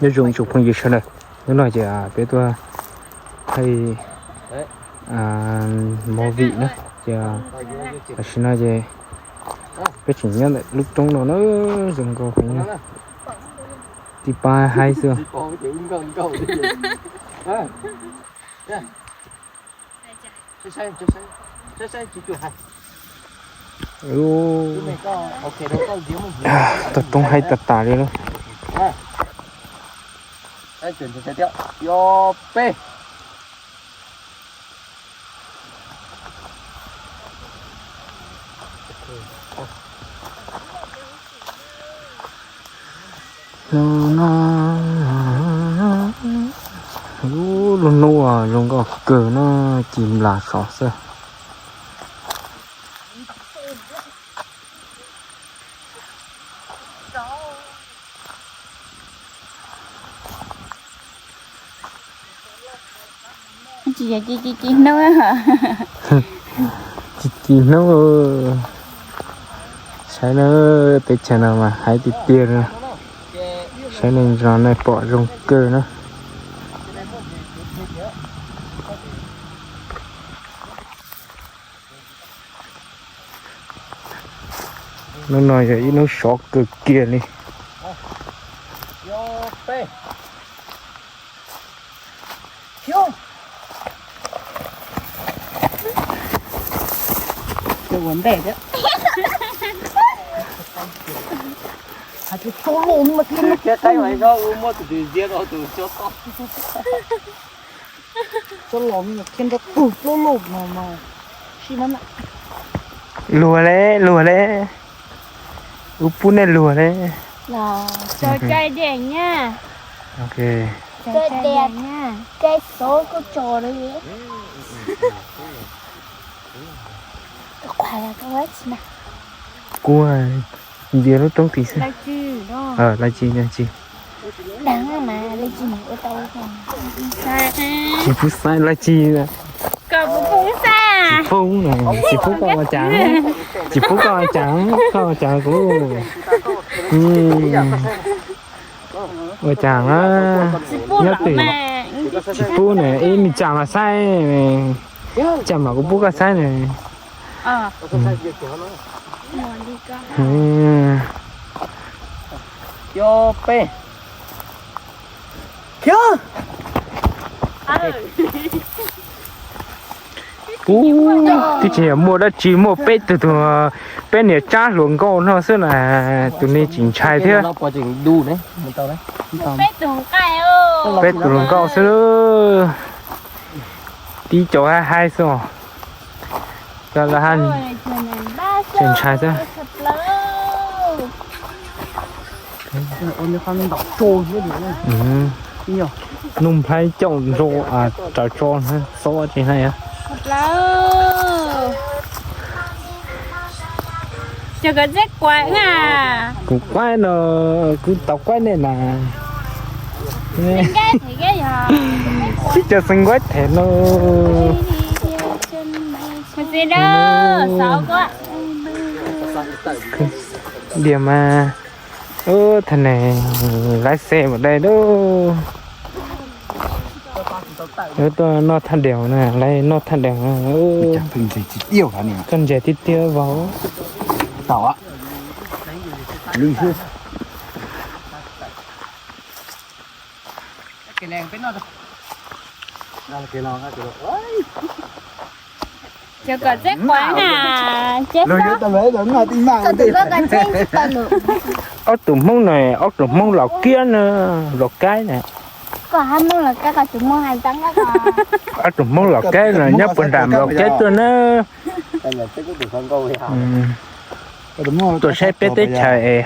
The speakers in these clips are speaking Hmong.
Nyob zoo tsoom phooj ywg sawv daws, hnub no ces peb tuaj thaij movie na, ces tam sim no ces peb tseem nyob ntawm lub roob no na, zoo nkauj heev na, tib pab haib xwb. Toj roob haib tag tas li lawm. Lub hnub zoo nkauj kawg na, ci nplas sov xwb. Ci ci hnub, ci ci hnub, saib na, teb chaws no mas haib tiag tiag li. Saib nej zos nej pom zoo kawg na. Hnub no yog ib hnub sov kawg kiag li. Luag le, luag le. Wb pub nej luag le. Kuv ntsia lub roob tid xwb. Laj ci, laj ci. Tsis pub saib laj ci. Tsis pub na, tsis pub koj ua cas, tsis pub koj ua cas, koj ua cas kuv. Ua cas na, nyob twg tsis pub na, ib me tsam los saib, tsam mas kuv pub koj saib na. Ub, twb tsis yog muaj dab tsi, muaj peb tug, peb niag tsab hluas nkauj no xwb na, tus ne tsis ntshai thiab. Peb tug hluas nkauj xwb, tib co haib haib xwb os. Cov lawv tseem ntshai xwb. Nuj Nplhaib caum nrau raws tso na, xob tsis hais. Kuv qaib no, kuv tau qaib nej na. Sib cav xeev nkuaib them no. Diam mas, thaj neeg lái xe npaum dai lub. Tuaj noj thaj deos na, lawv noj thaj deos na. Koj ntses tiag tiag vauv. Cov kom txeb quav na, txeb xwb. Ob tug Hmoob na, ob tug Hmoob Los Kiab na, Los Kaib na. Ob tug Hmoob Los Kaib na nyob puag nram Los Kaib tuaj na. Tuaj saib peb teb chaws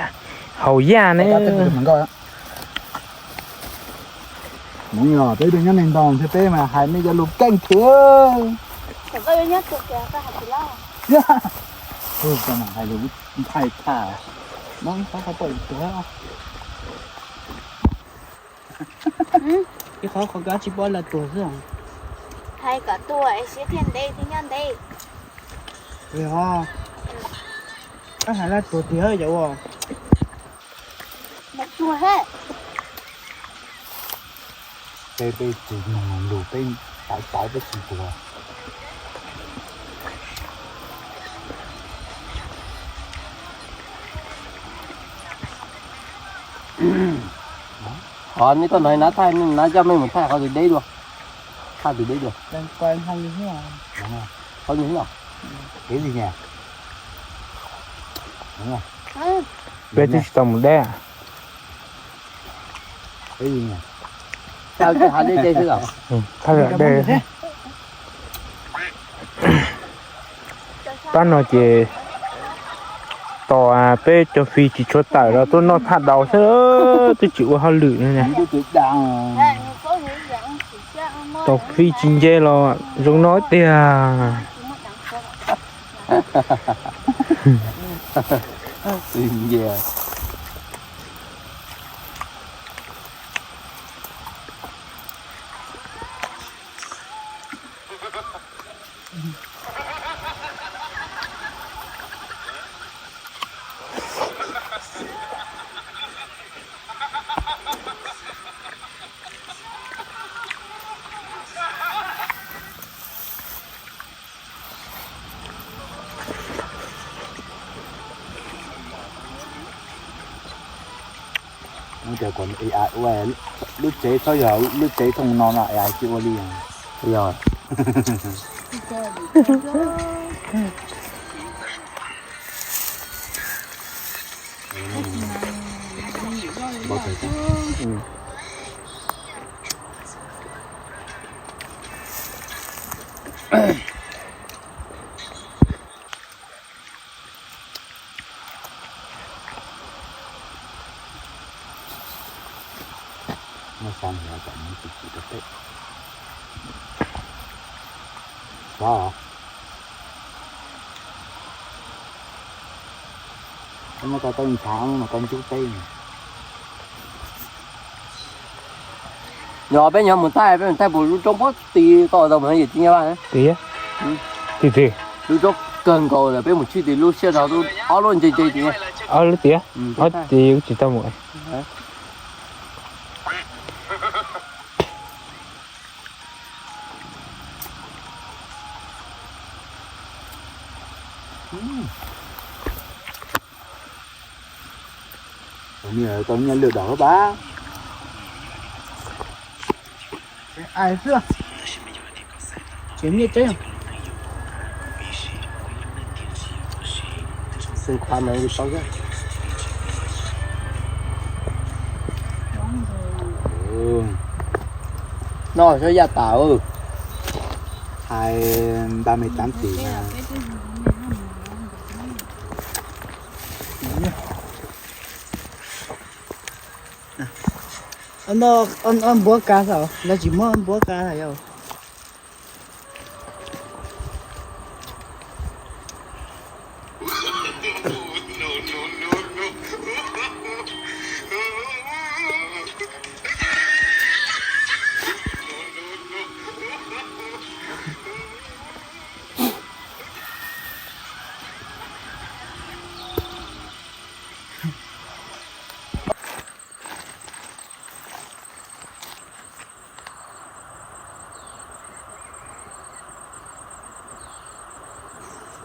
haus yaj ne. Hmoob yog peb tug nyob neeg ntau ntshe peb mas hais nej cov lus keej thiab. Hais lus ntxhais tham, no ib qhov qhov pom tuag. Ib qhov qhov koj tsis pom lawv tuag xwb. Hais kom tuag es siab thiaj ntev thiaj nyob ntev. Koj hais lawv tuag tiag yom. Peb, peb tsis mloog lus, peb tawv tawv peb tsis tuav. Qhov nej tuaj no nab thaij, nab coj mej mus thaij qhov twg deb dua. Thaij twg deb dua. Qhov twg no. Peb twb tsis tau mus deb. Pab no ces tos peb cov fij tsis tshua tawm los tuaj noj thaj daus xwb, twb tsis ua hauj lwm li. Tos fij tsis nce los zoo no tiag. Lub tsev txhob yog lub tsev thooj no no es tsis ua li. Yog. Yog peb nyob mus thaij, peb mus thaij puas lub roob pob tid tau tau mus yam tsis nyob vaj. Lub roob kawg nkaus lawm, peb mus tshwj tim lub siab zog lub ob lub ntse ntse tim. Ob lub tiag, ob tid kuv tsis tau mus. Tau nyiaj lwm dam lub pab. Xeev Khuam mas li tau thiab. Noj sab yaj tas. Hai ba mươi tám tỷ na. Npuab kav thaum lawv tsis muab npuab kav thaum yau.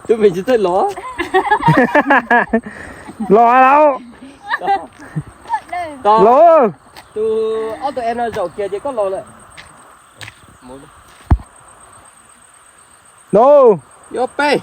Tus me tsis txawj los. Los lauj. Los. Tus ob tug e no zaum kiag ces koj los lawm. Los. Yuav peb.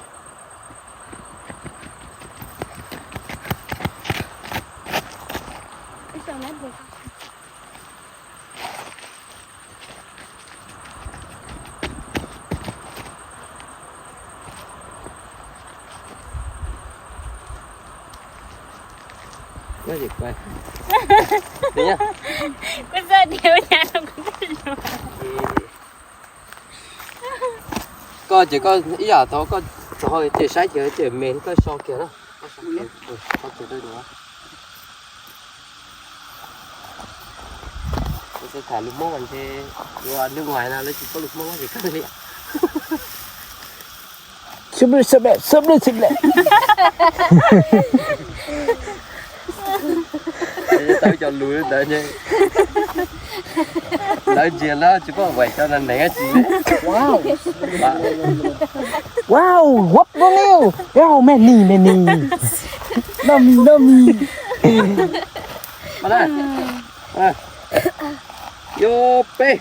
Koj ces koj ib yam tau koj txog ces saib ces ces me koj so kiag na. Tham lus Hmoob ntshe ua nws ua hais no lawv tsis paub lus Hmoob ces koj li. Tau cov lus ntawd, lawv ntsia lawv tsis paub vais cov no neeg dab tsi. Wow, what's the name? Oh, many, many. Nami, nami. Yog peb.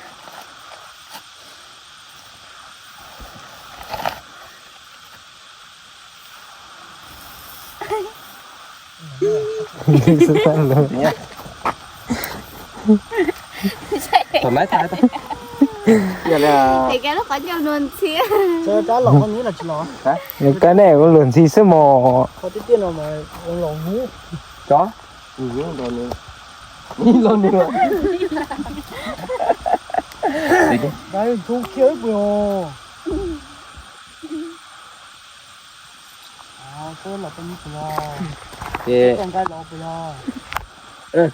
Thoải mái thả thôi. Giờ là Thì cái lúc có nhau luôn chứ. Kab nej kuv luag ntxhi xwb mos. Chó. Lo nws. Ces